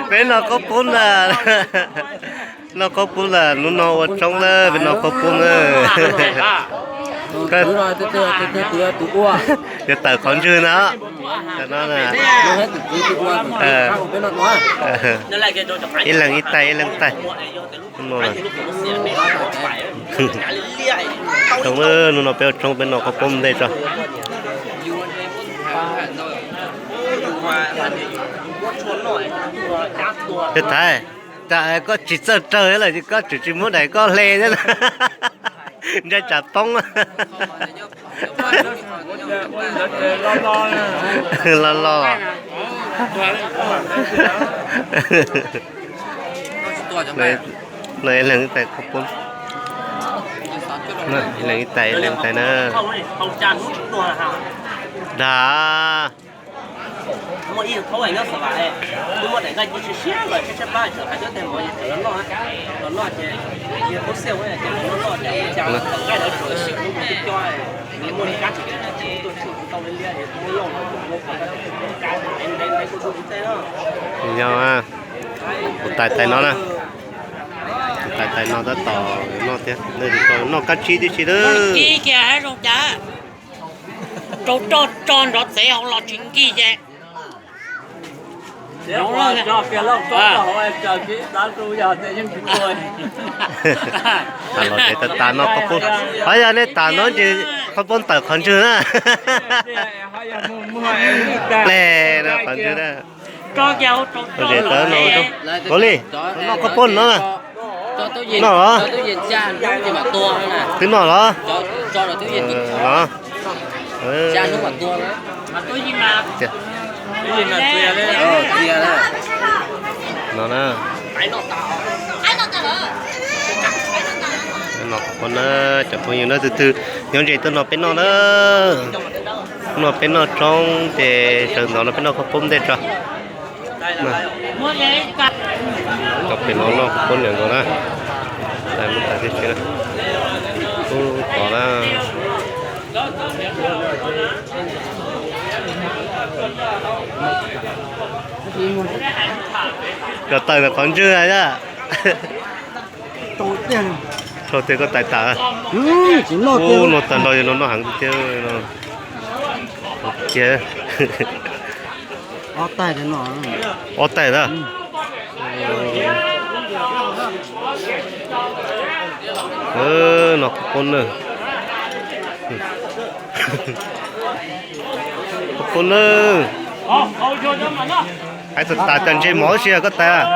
Peb noj qaub poob na. Noj qaub poob lawm, hnub no ua tshoob lawm, peb noj qaub poob na. Yuav tawm qhov ntswg na. Ib leeg ib tais, ib leeg ib tais. Tshoob, hnub no peb ua tshoob, peb noj qaub poob ntej tso. Peb thaiv, cas koj tsis txawj raws lawm ces koj tseem tsis muab daim koj hle thiab. Ntsaj tsam poob. Los los. No ib leeg ib tais, ib leeg ib tais na. Dag. Yog, kuv tais tais no na. Kuv tais tais no tab tom noj thiab, noj kab tsib tib si lawm. Rau roj tso nrov txev hauv los tsis nkig ces. Los tsev tas tas noj qaub poob, ho yog nej tas no ces qaub poob tawm qhov ntswg na. Ple no qhov ntswg na. Ua li, noj qaub poob no na. Noj los? Twb noj los? No na. Noj qaub poob na, cov phooj ywg na, tus twg nyob ze tuaj nrog peb noj na. Nrog peb noj tshoob ces sawv ntxov no peb noj qaub poob ntej tso. Cov pem no noj qaub poob ntawm no na. Mus tas tib si na. Ub, pom na. Cov tawm ntawm qhov ntswg na. Thaum twg koj tais tas? Ub, no tag nrho no noj heev tiag no. Kiag. Ob tais na. Noj qaub poob na. Qaub poob na. Hais txog tas cov ntsej mov si koj tais.